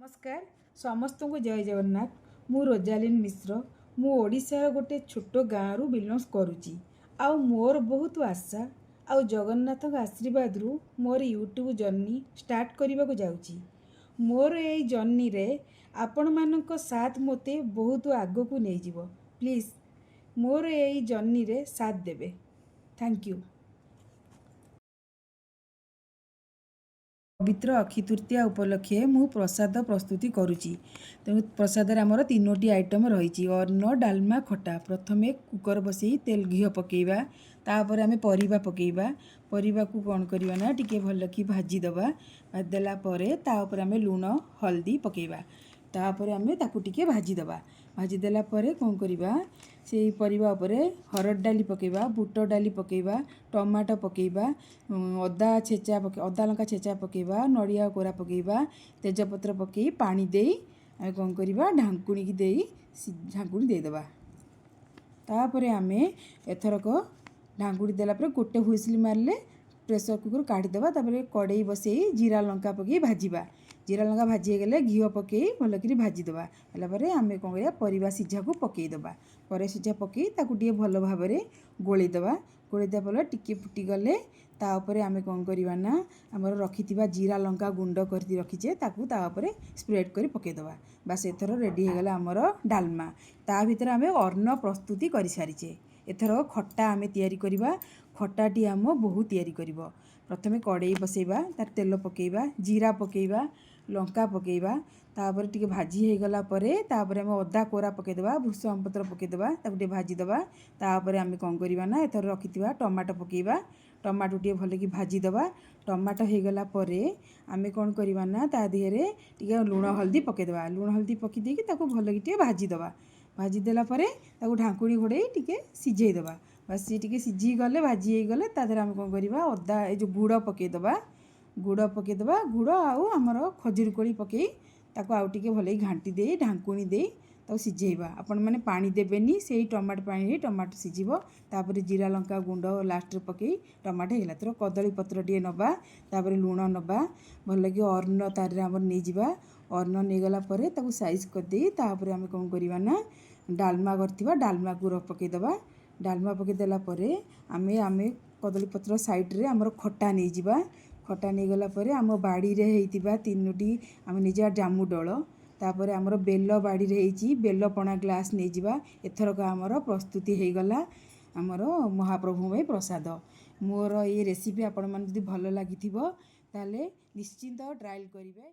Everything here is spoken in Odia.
ନମସ୍କାର, ସମସ୍ତଙ୍କୁ ଜୟ ଜଗନ୍ନାଥ। ମୁଁ ରୋଜାଲିନ୍ ମିଶ୍ର। ମୁଁ ଓଡ଼ିଶାର ଗୋଟେ ଛୋଟ ଗାଁରୁ ବିଲଙ୍ଗସ୍ କରୁଛି। ଆଉ ମୋର ବହୁତ ଆଶା ଆଉ ଜଗନ୍ନାଥଙ୍କ ଆଶୀର୍ବାଦରୁ ମୋର ୟୁଟ୍ୟୁବ୍ ଜର୍ଣ୍ଣି ଷ୍ଟାର୍ଟ କରିବାକୁ ଯାଉଛି। ମୋର ଏଇ ଜର୍ଣ୍ଣିରେ ଆପଣମାନଙ୍କ ସାଥ ମୋତେ ବହୁତ ଆଗକୁ ନେଇଯିବ। ପ୍ଲିଜ୍ ମୋର ଏଇ ଜର୍ଣ୍ଣିରେ ସାଥ ଦେବେ। Thank you. ପବିତ୍ର ଅକ୍ଷୟ ତୃତୀୟା ଉପଲକ୍ଷେ ମୁଁ ପ୍ରସାଦ ପ୍ରସ୍ତୁତି କରୁଛି। ତେଣୁ ପ୍ରସାଦରେ ଆମର ତିନୋଟି ଆଇଟମ୍ ରହିଛି: ଅନ୍ନ, ଡାଲମା, ଖଟା। ପ୍ରଥମେ କୁକର୍ ବସାଇ ତେଲ ଘିଅ ପକାଇବା। ତାପରେ ଆମେ ପରିବା ପକାଇବା। ପରିବାକୁ କ'ଣ କରିବା ନା ଟିକେ ଭଲକି ଭାଜିଦେବା। ଭାଜିଦେଲା ପରେ ତା ଉପରେ ଆମେ ଲୁଣ, ହଳଦୀ ପକାଇବା। ତାପରେ ଆମେ ତାକୁ ଟିକେ ଭାଜିଦେବା। ଭାଜିଦେଲା ପରେ କ'ଣ କରିବା? ସେଇ ପରିବା ଉପରେ ହରଡ଼ ଡାଲି ପକାଇବା, ବୁଟ ଡାଲି ପକାଇବା, ଟମାଟୋ ପକାଇବା, ଅଦା ଛେଚା, ଅଦା ଲଙ୍କା ଛେଚା ପକାଇବା, ନଡ଼ିଆ କୋରା ପକାଇବା, ତେଜପତ୍ର ପକାଇ, ପାଣି ଦେଇ ଆମେ କ'ଣ କରିବା? ଢାଙ୍କୁଣିକି ଦେଇ ଢାଙ୍କୁଣି ଦେଇଦେବା। ତାପରେ ଆମେ ଏଥରକ ଢାଙ୍କୁଣି ଦେଲା ପରେ ଗୋଟେ ହୁଇସିଲ୍ ମାରିଲେ ପ୍ରେସର୍ କୁକର୍ କାଢ଼ିଦେବା। ତାପରେ କଡ଼େଇ ବସାଇ ଜିରା ଲଙ୍କା ପକାଇ ଭାଜିବା। ଜିରା ଲଙ୍କା ଭାଜି ହେଇଗଲେ ଘିଅ ପକାଇ ଭଲକିରି ଭାଜିଦେବା। ହେଲା ପରେ ଆମେ କ'ଣ କରିବା? ପରିବା ସିଝାକୁ ପକାଇଦେବା। ପରିବା ସିଝା ପକାଇ ତାକୁ ଟିକେ ଭଲ ଭାବରେ ଗୋଳେଇ ଦେବା। ଗୋଳେଇ ଦେବା ପରେ ଟିକେ ଫୁଟିଗଲେ ତା ଉପରେ ଆମେ କ'ଣ କରିବା ନା ଆମର ରଖିଥିବା ଜିରା ଲଙ୍କା ଗୁଣ୍ଡ କରିକି ରଖିଛେ, ତାକୁ ତା ଉପରେ ସ୍ପ୍ରେଡ଼୍ କରି ପକାଇଦେବା। ବାସ୍, ଏଥର ରେଡ଼ି ହେଇଗଲା ଆମର ଡାଲମା। ତା ଭିତରେ ଆମେ ଅନ୍ନ ପ୍ରସ୍ତୁତି କରିସାରିଛେ। ଏଥର ଖଟା ଆମେ ତିଆରି କରିବା। ଖଟାଟି ଆମ ବୋହୂ ତିଆରି କରିବ। ପ୍ରଥମେ କଡ଼େଇ ବସାଇବା, ତାର ତେଲ ପକାଇବା, ଜିରା ପକାଇବା, ଲଙ୍କା ପକାଇବା। ତାପରେ ଟିକେ ଭାଜି ହେଇଗଲା ପରେ ତାପରେ ଆମେ ଅଦା କୋରା ପକାଇଦେବା, ଭୃଷଙ୍ଗ ପତ୍ର ପକାଇଦେବା, ତାକୁ ଟିକେ ଭାଜିଦେବା। ତାପରେ ଆମେ କ'ଣ କରିବା ନା ଏଥର ରଖିଥିବା ଟମାଟୋ ପକାଇବା। ଟମାଟୋ ଟିକେ ଭଲକି ଭାଜିଦେବା। ଟମାଟୋ ହେଇଗଲା ପରେ ଆମେ କ'ଣ କରିବା ନା ତା ଦେହରେ ଟିକେ ଲୁଣ ହଳଦୀ ପକାଇଦେବା। ଲୁଣ ହଳଦୀ ପକାଇ ଦେଇକି ତାକୁ ଭଲକି ଟିକେ ଭାଜିଦେବା। ଭାଜିଦେଲା ପରେ ତାକୁ ଢାଙ୍କୁଣୀ ଘୋଡ଼େଇ ଟିକେ ସିଝେଇଦେବା। ବାସ୍, ସିଏ ଟିକେ ସିଝିଗଲେ, ଭାଜି ହେଇଗଲେ ତା ଦେହରେ ଆମେ କ'ଣ କରିବା? ଅଦା, ଏ ଯେଉଁ ଗୁଡ଼ ପକାଇଦେବା। ଗୁଡ଼ ପକାଇଦେବା। ଗୁଡ଼ ଆଉ ଆମର ଖଜୁରୀ କୋଳି ପକାଇ ତାକୁ ଆଉ ଟିକେ ଭଲକି ଘାଣ୍ଟି ଦେଇ, ଢାଙ୍କୁଣୀ ଦେଇ ତାକୁ ସିଝେଇବା। ଆପଣମାନେ ପାଣି ଦେବେନି, ସେଇ ଟମାଟୋ ପାଣିରେ ଟମାଟୋ ସିଝିବ। ତାପରେ ଜିରା ଲଙ୍କା ଗୁଣ୍ଡ ଲାଷ୍ଟରେ ପକାଇ ଟମାଟୋ ହେଇଗଲା। ଏଥର କଦଳୀ ପତ୍ର ଟିକେ ନେବା, ତାପରେ ଲୁଣ ନେବା, ଭଲକି ଅନ୍ନ ତାରରେ ଆମର ନେଇଯିବା। ଅନ୍ନ ନେଇଗଲା ପରେ ତାକୁ ସାଇଜ୍ କରିଦେଇ ତାପରେ ଆମେ କ'ଣ କରିବା ନା ଡାଲମା କରିଥିବା ଡାଲମାକୁ ପକାଇଦେବା। ଡାଲମା ପକାଇଦେଲା ପରେ ଆମେ କଦଳୀ ପତ୍ର ସାଇଡ଼୍ରେ ଆମର ଖଟା ନେଇଯିବା। ଖଟା ନେଇଗଲା ପରେ ଆମ ବାଡ଼ିରେ ହେଇଥିବା ତିନୋଟି ଆମେ ନେଇଯିବା ଜାମୁ ଡୋଳ। ତାପରେ ଆମର ବେଲ ବାଡ଼ିରେ ହେଇଛି, ବେଲ ପଣା ଗ୍ଲାସ୍ ନେଇଯିବା। ଏଥରକ ଆମର ପ୍ରସ୍ତୁତି ହେଇଗଲା ଆମର ମହାପ୍ରଭୁଙ୍କ ପାଇଁ ପ୍ରସାଦ। ମୋର ଏଇ ରେସିପି ଆପଣମାନେ ଯଦି ଭଲ ଲାଗିଥିବ, ତାହେଲେ ନିଶ୍ଚିନ୍ତ ଟ୍ରାଏଲ୍ କରିବେ।